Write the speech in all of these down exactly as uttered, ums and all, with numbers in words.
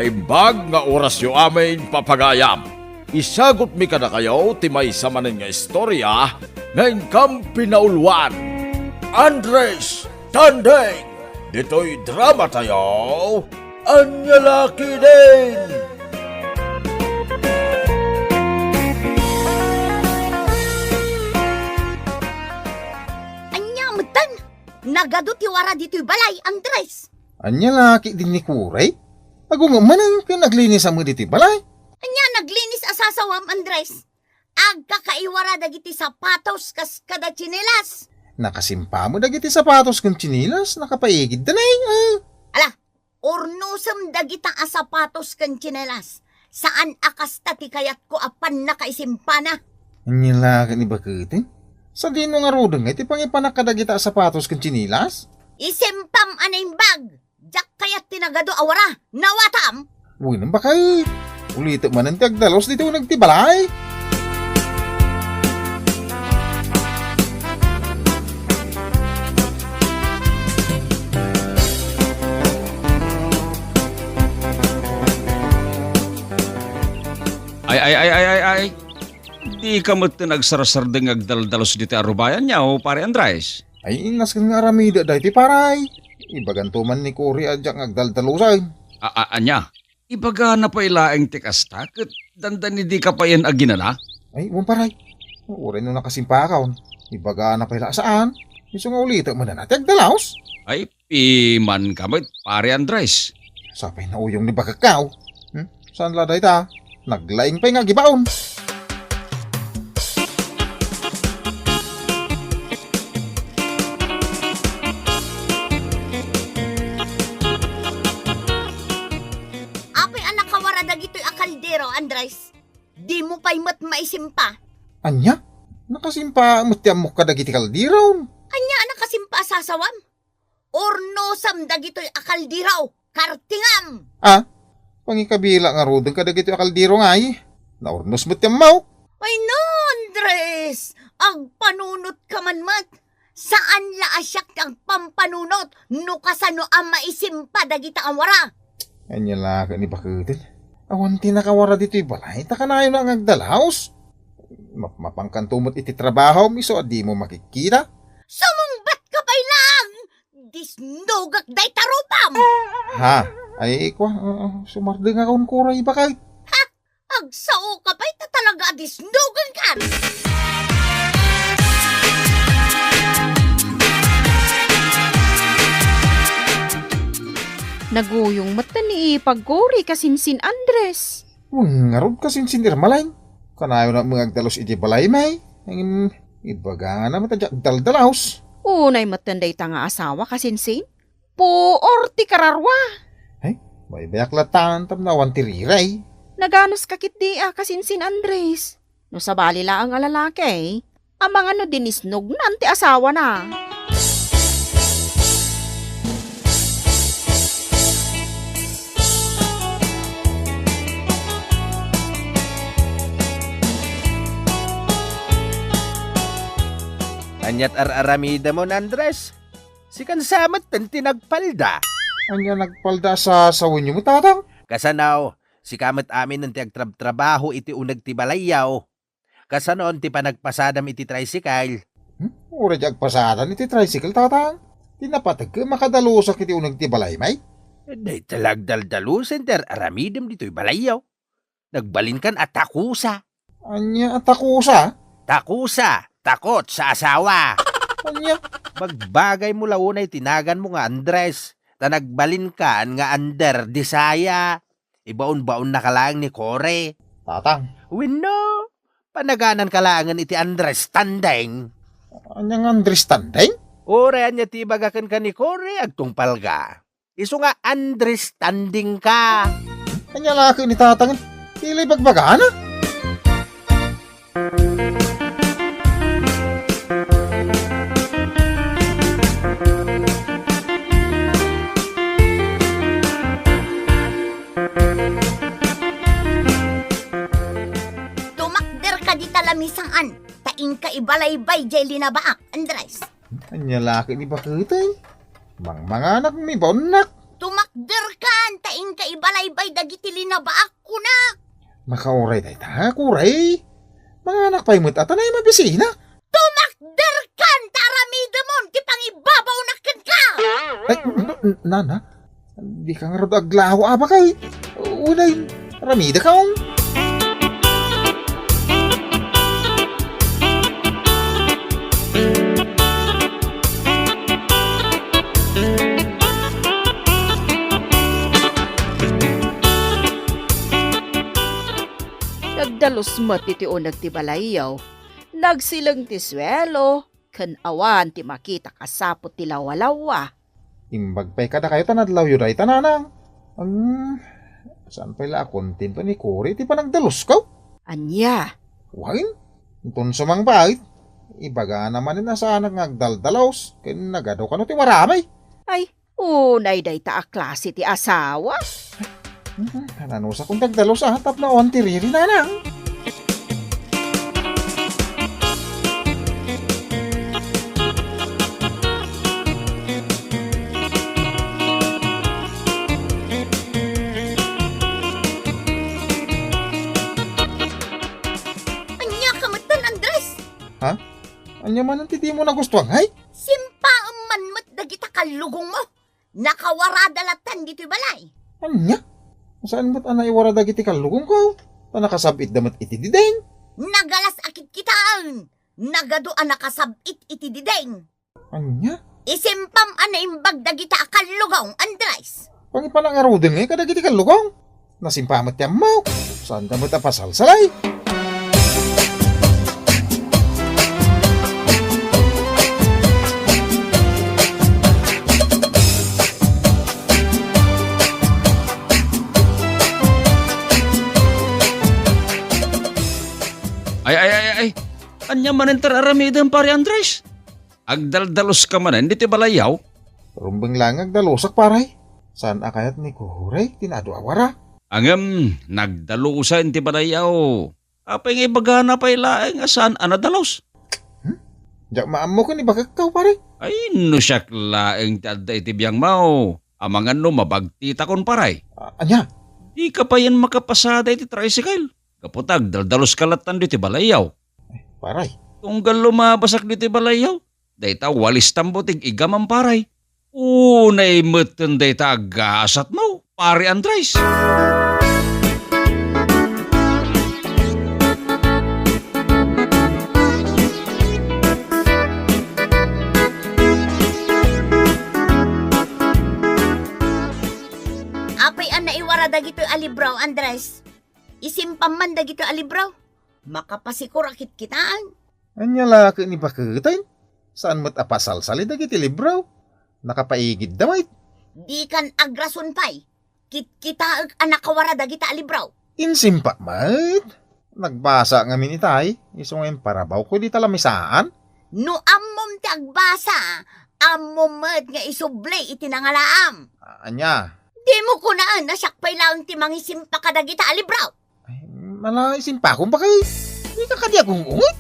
Naimbag nga orasyo amin, papagayam. Isagutmi kadakayo ti maysa manen nga istorya nga inkam pinauluan. Andres Tanding, ditoy dramatayo, Ania La Ketdin! Ania metten? Nagadu ti wara ditoy balay, Andres. Ania la ketdin ni Kore? Agungem manen ken aglinis a met ditoy balay. Ania naglinis a sasawam, Andres? Agkakaiwara dagiti sapatos kas kada tsinelas. Nakasimpa met dagiti sapatos ken tsinelas, nakapaigidda nay, a. Ala, urnosem dagita a sapatos ken tsinelas. Saan a kasta ti kayatko a pannakaisimpana. Ania la ket ni baketen? Sadino ngaruden nga iti pangipanak kadagita a sapatos ken tsinelas? Isimpam a naimbag! Diak kayat ti nagadu a wara. Nawatam? Wen, baket. Ulitek manen ti agdalus ditoy uneg ti balay. Ay, ay, ay, ay, ay, ay. Dika met ti nagsarsardeng nga agdaldalus ditoy arubayan, nia, o Pare Andres? Ay, nasken nga aramidek daytoy, pare. Ibaganto man ni Kore a diak nga agdaldalusen. A-, a-, ania? Ibagana pay laeng ti kasta, ket dandani dika payen aginana? Ay, wen, pare. Uray no nakasimpakon, ibagana pay la a saan. Isu nga ulitek manen a ti agdalus. Ay, pimanka met, Pare Andres. Sapay nauyong ni bakekko. Hmm? Saan la dayta? Naglaing pay nga agibaon. Apay a nakawara dagitoy a kaldero, Andres? Dimo pay met maisimpa? Ania? Nakasimpa met ti ammok kadagiti kaldero. Ania a nakasimpa a sasawam? Urnosem dagitoy a kaldero, kartingam! A? Pangikabila ngaruden kadagitoy a kaldero ngay. Naurnos met ti ammok. Ay no, Andres! Agpanunotka man met! Saan la a siak ti agpampanunot no kasano a maisimpa dagita a wara. Ania la ket ni baketen? Awan ti nakawara ditoy balay, ta kanayon nga agdalus. Mapmapankanto met iti trabahom, isu a dimo makitkita. Sumungbatka pay laeng! Disnogak dayta rupam! Ha? Ay, kua, uh, sumardengakon, Kore, baket. Ha? Agsaoka pay ta talaga a disnogangkan! Naguyong met ni ipag Kore kasinsin Andres. Wen ngarud kasinsin Irma laeng. Kanayon a mangagdalus iti balaymi. Ngem ibagana met a diak agdaldalus. Unay met dayta nga asawa kasinsin. Puor ti kararua. Ay, baybayak latan tapno awan ti riray. Naganuska ketdi a kasinsin Andres. No sabali laeng a lalaki, amangan no dinisnognan ti asawana. Aniat ar-aramidemon, Andres? Sikan sa met ti nagpalda. Ania nagpalda a sasawenyo met, tatang? Kasano, sika met amin ti agtrabtrabaho iti uneg ti balayyo. Kasano ti panagpasadam iti tricycle? Hmm? Uray ti agpasadan iti tricycle, tatang. Ti napateg ket makadalusak iti uneg ti balaymi. Dayta la agdaldalusen ti ar-aramidem ditoy balayyo. Nagbalinkan a takusa. Ania a takusa? Takusa, takot sa asawa. Ania? Bagbagaymo la unay ti naganmo nga Andres, ta nagbalinkan nga under desire. Ibaonbaonnaka laeng ni Kore. Tatang. Wenno, panagananka laengen iti understanding. Ania nga understanding? Uray ania ti ibaga kenka ni Kore, agtungpalka. Isu nga understandingka. Ania la ket ni tatang? Ti la ibagbagana? Tumakderka dita lamisan, ta inka ibalaybay jay linabaak, Andres. Ania la ket ni baketen? Mangmanganak, mibaonnak. Tumakderkan, ta Inka ibalaybay dagiti linabaak, kunak. Makauray dayta, kuray. Manganak pay met a ta nay mabisina. Tumakderkan ta aramidemon ti pangibabawnak kenka. Ay, n-, n-, nana, dika ngarud aglaho, abakay. Unay, aramidekon. Nagdalus met iti uneg ti balayyo. Nagsileng ti suelo, ken awan ti makita a saput ti lawalawa. Imbag pay kadakayo ta nadlawyo dayta, nanang. Ang, saan pay la a kontento ni Cory iti panagdalusko? Ania? Wen, inton sumangpay, ibagana manen a saanak nga agdaldalus, ken nagadu kano ti waramay. Ay, unay dayta a klase ti asawa. Hmm, nanusakon ti agdalus, a, tapno awan ti riri, nanang. Ania ka metten, Andres? Ha? Ania manen ti dimo nagustuan, hay? Simpaem man met dagita kallugongmo. Nakawarada lattan ditoy balay. Ania? Saan met a naiwara dagiti kallugongko? Ta nakasab-itda met iti diding. Nagalas a kitkitaen. Nagadu a nakasab-it iti diding. Ania? Isimpam a naimbag dagita a kallugong, Andres. Pangipanak ngaruden ngay kadagiti kallugong? Nasimpa met ti ammok. Saanda met a pasalsalay. Ay, ay, ay, ay. Ania manen ti ar-aramidem, Pare Andres? Agdaldaluska manen ditoy balayyo? Rumbeng laeng nga agdalusak, pare. Saan a kayat ni Kuray ti naadu a wara? Ngem, nagdalusa iti balayyo. Apay nga ibagana pay laeng a saan a nadalus? Hmm? Diak maammo ken ibagakkaw, pare. Ay, no siak laeng ti adda iti biangmo, amangan no mabagtitakon, pare. A-, ania? Dika payen makapasada iti tricycle. Gapu ta agdaldaluska lattan ditoy balayyo. Pare. Tunggal lumabasak ditoy balayyo, dayta walis tambutig igamam, pare. Unay metten dayta a gasatmo, Pare Andres. Apay a naiwara dagitoy a libro, Andres? Isimpam man dagitoy a libro. Makapasikur a kitkitaen. Ania la ket ni paketen? Saan met a pasalsali dagiti libro? Nakapaigidda met. Dikan agrason pay. Kitkitaek a nakawara dagita a libro. Insimpak met. Nagbasa ngamin itay, isu nga imparabawko dita lamisaan. No ammom ti agbasa, ammom met nga isubli iti nangalaam. Ania? Dimo kunaen a siak pay laeng ti mangisimpa kadagita a libro. Ay, mala, isimpakon pa kay. Dika kadi agung-unget.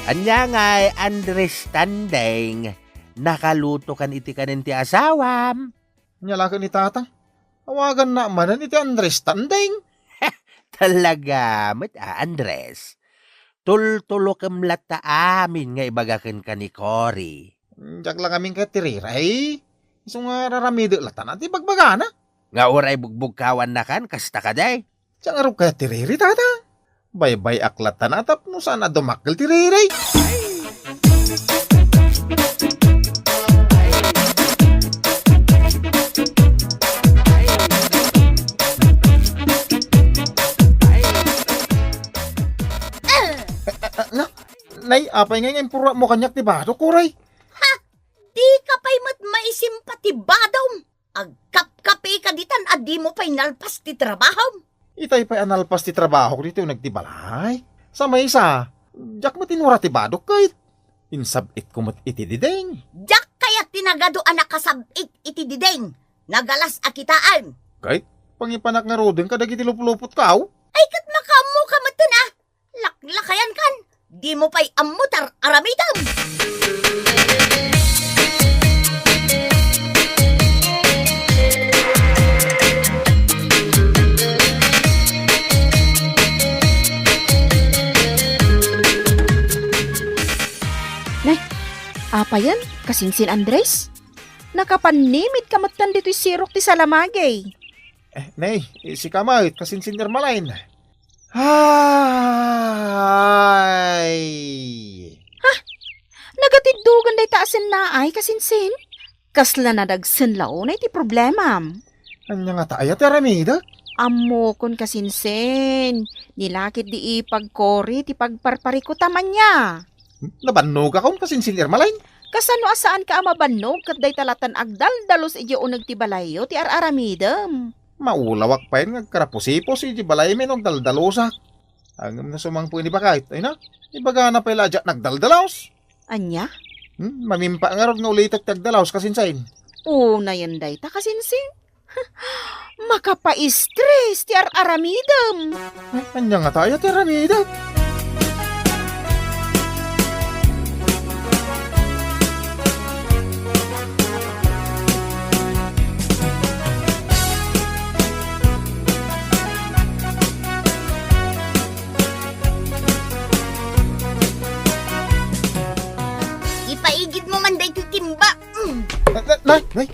Ania ngay, Andres Tandeng, nakalutokan iti kanen ti asawam? Ania la ket ni Tatang? Awaganna manen iti Andres Tandeng. Talaga met a, Andres. Tultulokem latta amin nga ibaga kenka ni Cory. Diak la ngamin kayat ti riray. Isu nga raramidek latta na ti bagbagana. Nga uray bugbugkawannakan, kasta kadi? Diak ngarud kayat ti riri, Tata. Baybay-ak latta na tapno saan a dumakkel ti riri. Ah, ah, na, nay, apay ngay nga impurruatmo kaniak ti badok, Kuray? Ha? Dika pay met maisimpa ti badom? Agkapkapika ditan a dimo pay nalpas ti trabahom. Itay pay a nalpas ti trabahok ditoy uneg ti balay. Sa maysa, diak met inwara ti badok ket. Insab-itko met iti diding. Diak kayat ti nagadu a nakasab-it iti diding. Nagalas a kitaem. Ket pangipanak ngaruden kadagiti luplupotka. Ay, ket makaammoka metten a. Laklakayankan. Dimo pay ammo ti ar-aramidem. Nay, apayen? Kasinsin, Andres? Nakapannimit ka metten ditoy sirok ti salamagi. Eh, nay, sika met, kasinsin, Ermalin? Ay! Ha? Nagatiddogan dayta a sennaay, kasinsin? Kasla nadagsen la unay ti problemam? Ania ngata aya ti aramidek? Ammokon, kasinsin. Nilakit di ipagkori ti pagparparikutam ania. Nabannogakon, kasinsin, Ermalin? Kasano a saanka a mabannog ket dayta latan agdaldalus idiay uneg ti balayyo ti ar-aramidem? Maulawak pay nga agkarapusipos idiay balaymi no agdaldalusak. Ngem no sumangpet ni baket, ay na, ibagana pay la a diak nagdaldalos. Ania? Hmm, mamimpa ngarud nga ulitek ti agdalaos, kasinsin. Unayen dayta, kasinsin. Makapaistres ti ar-aramidem. Ay, ania ngata aya ti aramidek? Ipaigidmo man daytoy timba. Mm. Na, na, nay, nay.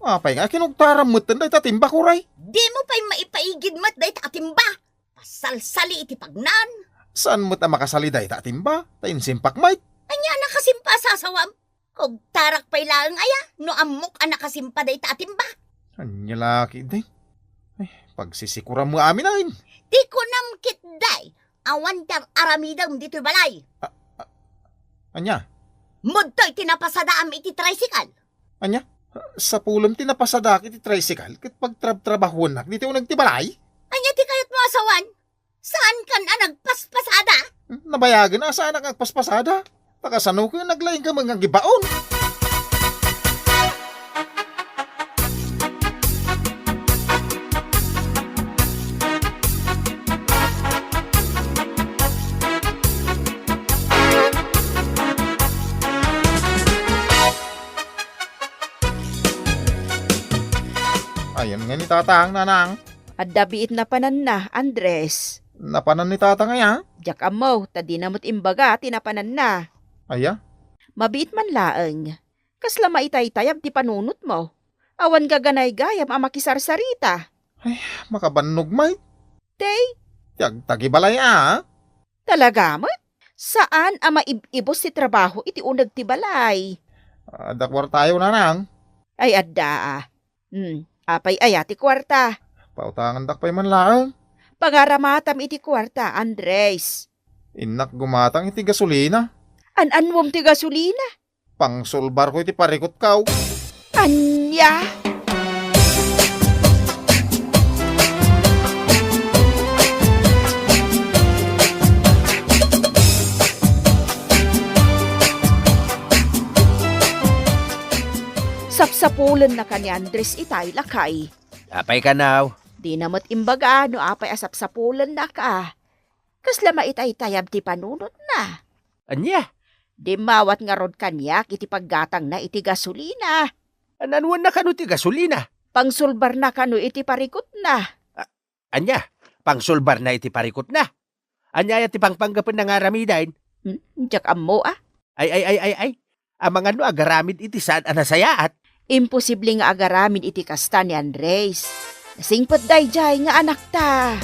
Apay nga kinugtaram metten dayta timba, kuray? Dimo pay maipaigid met dayta a timba. Pasalsali iti pagnan. Saan met a makasali dayta a timba? Ta insimpak met. Ania a nakasimpa a sasawam? Kugtarak pay laeng aya no ammok a nakasimpa dayta a timba? Ania la ketdi? Ay, pagsisikuram mo amin, ay. Ti kunam ketdi, awan ti ar-aramidem ditoy balay. A, a, ania? Mudtoy ti napasadaam iti tricycle. Ania? Sapulem ti napasadak iti tricycle ket pagtrabtrabahuennak ditoy uneg ti balay? Ania ti kayatmo a sawan? Saankan a nagpaspasada? Nabayagen a saanak nga agpaspasada. Ta kasano ket naglaingka met nga agibaon? Ayan nga ni Tatang, Nanang. Adda biit napananna, Andres. Napanan ni Tatang aya? Diak ammo, ta dina met imbaga ti napananna. Aya? Mabiit man laeng. Kasla maitaytayab ti panunotmo. Awan gaganaygayam a makisarsarita. Ay, makabannog met. Tay? Ti agtagibalay a. Talaga met? Saan a maib-ibus ti trabaho iti uneg ti balay? Adda kuartayo, Nanang. Ay, adda a. Hmm, apay aya ti kuarta? Pautangandak pay man laeng. Pangaramatam iti kuarta, Andres. Innak gumatang iti gasolina. An-anwam ti gasolina? Pangsulbarko iti parikutko. Ania? Sapsapulenna ka ni Andres itay, lakay. Apay kano? Dina met imbaga no apay a sapsapulenna ka. Kasla maitaytayab ti panunotna. Ania? Dimmawat ngarud kaniak iti paggatangna iti gasolina. An-anwanna kano ti gasolina? Pangsulbarna kano iti parikutna. A-, ania? Pangsulbarna iti parikutna? Ania aya ti pangpanggapenna nga aramiden? Hmm, diak ammo a. Ay, ay, ay, ay, ay. Amangan no agaramid iti saan a nasayaat? Imposible nga agaramid iti kasta ni Andres. Nasingpet daydiay nga anakta.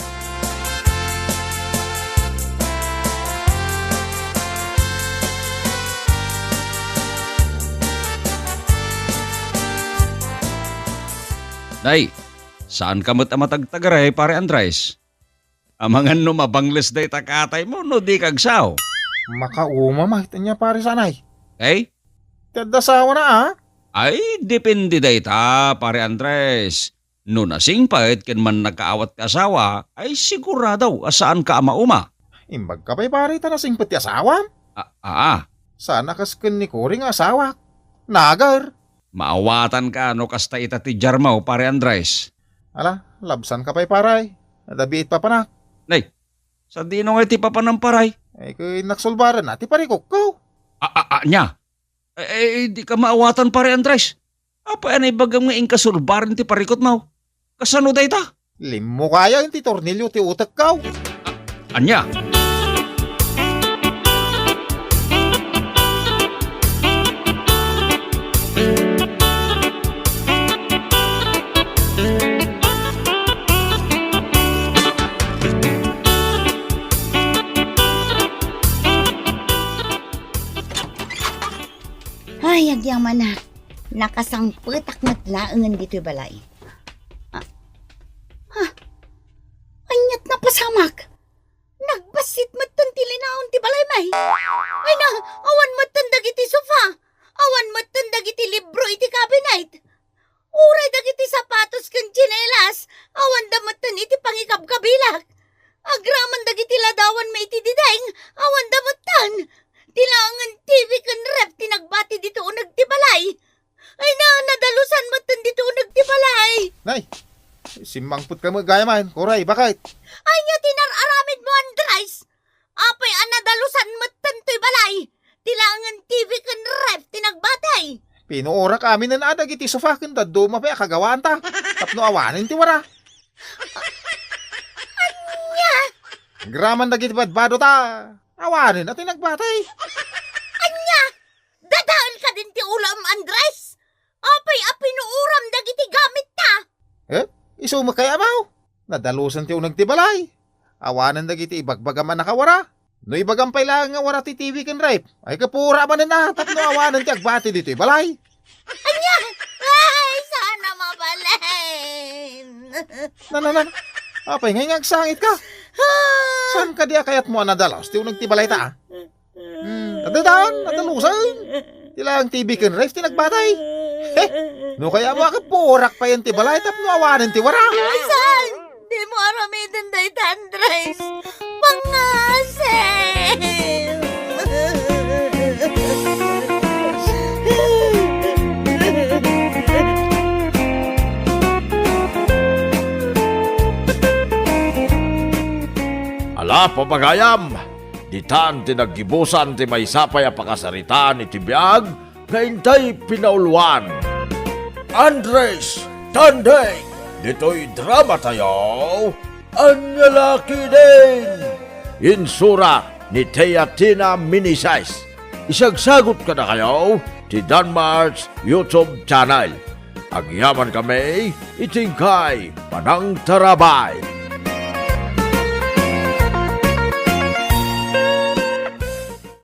Nay, saanka met a matagtagaray, Pare Andres? Amangan no mabangles dayta kataymo no dika agsao. Makauma met ania, Pare Sanay. Ay? Ti adda asawana a? Ay, depende dayta, Pare Andres. No nasingpet ken mannakaawat ti asawa, ay sigurado a saanka a mauma. Imbagka pay, Pare, ta nasingpet ti asawam? A-, aa. Saan a kas ken ni Cory nga asawak. Nager. Maawatanka no kasta ita ti diarmo, Pare Andres. Ala, labsanka pay, pare. Nadabiit papanak. Nay, sadino nga iti papanam, pare? Ay, ket innak sulbaren na ti parikutko. A-, a-, ania? Eh, eh, dika maawatan, Pare Andres. Apay a naibagam nga inka sulbaren ti parikutmo? Kasano dayta? Limmukayan ti tornilyo ti utekko. Ania? Ay, agyamanak. Nakasangpetak met laengen ditoy balay. Ah. Ha? Aniat napasamak? Nagbassit metten ti linaon ti balay, may. Ay na, awan metten dagiti sofa. Awan metten dagiti libro iti cabinet. Uray dagiti sapatos ken tsinelas, awanda metten iti pangikabkabilak. Agraman dagiti ladawanmi iti diding, awanda metten. Ti laengen T V ken ref ti nagbati ditoy uneg ti balay. Ay na, nadalusan metten ditoy uneg ti balay. Nay, simmangpetka met gayam, Cory, baket? Ania ti nar-aramidmo, Andres? Apay a nadalusan metten toy balay? Ti laengen T V ken ref ti nagbati. Pinuorak aminen a dagiti sofa ken dadduma pay a kagawaanta tapno awanen ti wara. Ania? Agraman dagiti badbadota, awanen a ti nagbati. Ania? Dadael kadin ti ulam, Andres? Apay a pinuoram dagiti gamitta? Eh, isu met kayatmo? Nadalusan ti uneg ti balay. Awanen dagiti ibagbagam a nakawara. No ibagam pay laeng nga wara ti T V ken ref, ay, kapuorak manen a tapno awanen ti agbati ditoy balay. Ania? Ay, saan a mabalin. Na, na, na, na. Apay ngay nga agsangitka? Ah. Saan kadi a kayatmo a nadalus ti uneg ti balayta, a? Hmm, adda daan, adda lusen. Ti laeng T V ken ref ti nagbati. He, no kayatmo a kapuorak payen ti balay tapno awanen ti wara. Saan? Dimo aramiden dayta, Andres. Pangasim! Ala, pagayam, ditan ti naggibusan ti maysa pay a pakasaritaan iti biag nga intay pinauluan. Andres Tandeng, ditoy dramatayo, Ania La Ketdin! Insura ni Teatina Meneses. Isagsagut kadakayo ti Danmar's YouTube channel. Agyamankami iti inkay panangtarabay.